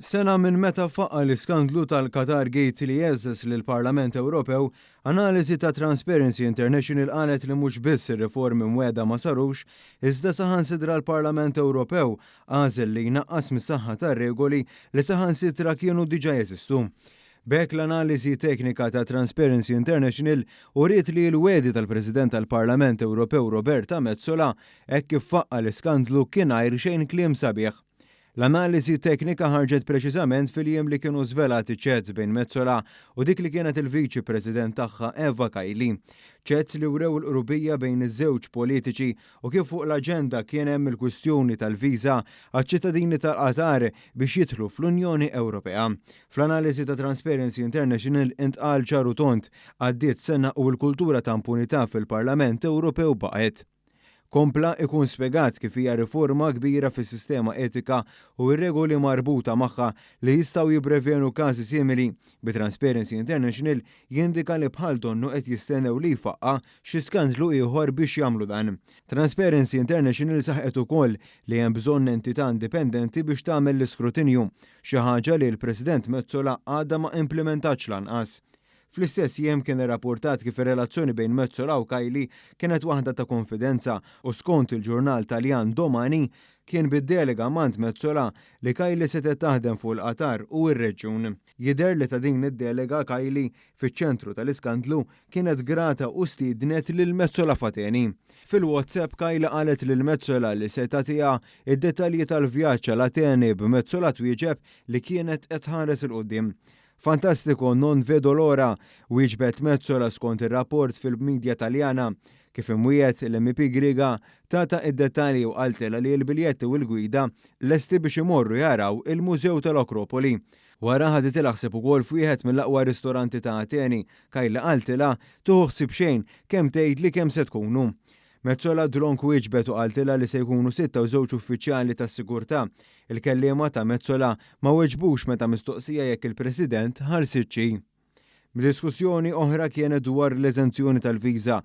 Sena minn meta faqqa' l-iskandlu tal-Qatar Gate li heżżeż lill-Parlament Ewropew, analiżi ta' Transparency International qalet li mhux biss ir-riformi mwiegħda ma sarux, iżda saħansitra l-Parlament Ewropew għażel li jnaqqas mis-saħħa tar-regoli li saħansitra kienu diġà jeżistu. B'hekk l-analiżi teknika ta' Transparency International uriet li l-wegħdi tal-President tal-Parlament Ewropew Roberta Metsola hekk kif faqqa' l-iskandlu kien għajr xejn kliem sabiħ. L-analiżi teknika ħarġet preċiżament fil-jiem li kienu żvelati chats bejn Metsola u dik li kienet il-Viċi President tagħha Eva Kaili. Chats li wrew il-qrubija bejn iż-żewġ politiċi u kif fuq l-aġenda kien hemm il-kwistjoni tal-viża għaċ-ċittadini tal-Qatar biex jidħlu fl-Unjoni Ewropea. Fl-analiżi ta' Transparency International intqal ċar u tond, għaddiet sena u l-kultura ta' impunità fil-Parlament Ewropew baqgħet. Kompla ikun spjegat kif hija riforma kbira fis-sistema etika u r-regoli marbuta magħha li jistgħu jipprevjenu każi simili, bi Transparency International jindika li bħal donnu qed jistennew li jfaqqa' xi skandlu ieħor biex jagħmlu dan. Transparency International saħqet ukoll li hemm bżonn entità indipendenti biex tagħmel l-iskrutinju, xi ħaġa li l-President Metsola għadha ma implimentatx lanqas. Fl-istess jiem kien irrapportat kif ir-relazzjoni bejn Metsola u Kaili kienet waħda ta' konfidenza u skont il-ġurnal Taljan Domani, kien bid-delega m'għand Metsola li Kaili setgħet taħdem fuq il-Qatar u r-reġjun. Jidher li ta' din id-delega Kaili, fiċ-ċentru tal-iskandlu, kienet grata u stiednet lil Metsola f'Ateni. Fil-WhatsApp Kaili qalet lil Metsola li se tagħtiha d-dettalji tal-vjaġġ għal Ateni b'Metsola twieġeb li kienet qed tħares 'il quddiem. Fantastico, non vedo l'ora, wieġbet Metsola skont ir-rapport fil-media Taljana. Kif imwiegħed, l-MEP Griega tatha id-dettalji u qaltilha li l-biljetti u l-gwida lesti biex imorru jaraw il-Mużew tal-Akropoli. Wara ħaditilha ħsieb ukoll f'wieħed mill-aqwa ristoranti ta' Ateni, Kayla qaltilha, Tieħu ħsieb xejn, kemm tgħidli kemm se tkunu. Metsola dlonk wieġbet u qaltilha li se jkunu 6 u żewġ uffiċjali tas-sigurtà. Il-kelliema ta' Metsola ma weġbux meta mistoqsija jekk il-President ħarsitx hi. Diskussjoni oħra kienet dwar l-eżenzjoni tal-viża.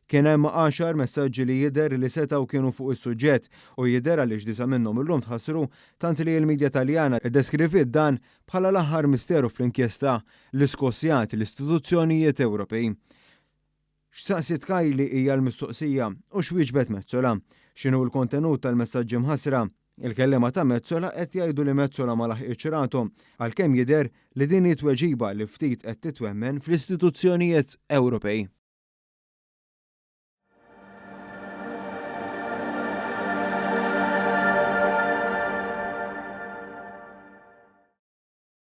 Kien hemm 10 messaġġi li jidher li setgħu kienu fuq is-suġġett u jidher għaliex disa' minnhom illum tħassru tant li l-medja Taljana ddeskriviet dan bħala l-aħħar misteru fl-inkjesta li skossjat l-istituzzjonijiet Ewropej. X'saqsiet Kaili hija l-mistoqsija u x'wieġbet Metsola? X'inhu l-kontenut tal-messaġġi mħassra? Il-kelliema ta' Metsola qed jgħidu li Metsola ma laħqitx rathom għalkemm jidher li din hi tweġiba li ftit qed titwemmen fl-istituzzjonijiet Ewropej.